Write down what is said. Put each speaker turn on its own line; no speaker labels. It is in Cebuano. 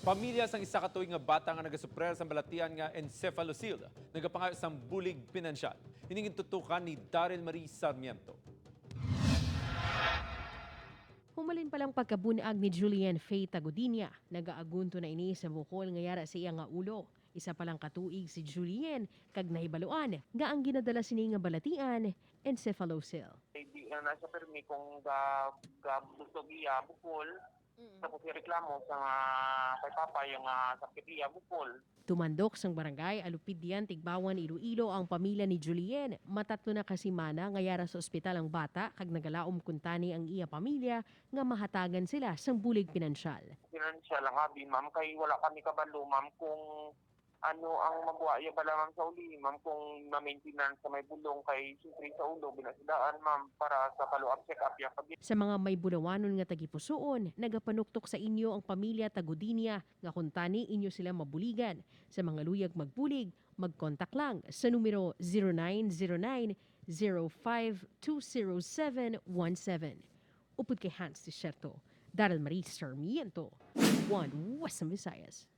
Pamilya sang isa ka tuig nga bata nga nagasuprer sa balatian nga encephalocele, nagapangayo sang bulig pinansyal. Ining tutukan ni Daryl Marie Sarmiento.
Humalin palang pagkabunag ni Julian Faye Tagudinia, nagaagunto na ini sa bukol nga yara sa iya nga ulo. Isa palang katuig si Julien kag nahibaluan nga ang ginadala sini nga balatian, encephalocele.
Hindi na nasa permi kung ga ga busog iya bukol. Tapos reklamo sa nga kay papa yung sakit iya bukol.
Tumandok sang barangay Alupidian, Tigbawan, Iloilo ang pamilya ni Julien. Matatlo na kasimana nga yara sa ospital ang bata kag nagalaom kuntani ang iya pamilya nga mahatagan sila sang bulig pinansyal.
Financial habi, ma'am, kay wala kami kabalo, ma'am, kung ano ang mabuha iya bala, ma'am, sa uli, ma'am, kung ma-maintenance sa may bulong kay siyempre sa ulo binasidaan, ma'am, para sa follow-up check up ya pag
Sa mga may bulawanon nga tagipusoon, nagapanuktok sa inyo ang pamilya Tagudinia nga kuntani inyo sila mabuligan. Sa mga luyag magbulig, magkontak lang sa numero 0909-0520717. Upod kay Hans Desierto, Daryl Marie Sarmiento, 1 Western Visayas.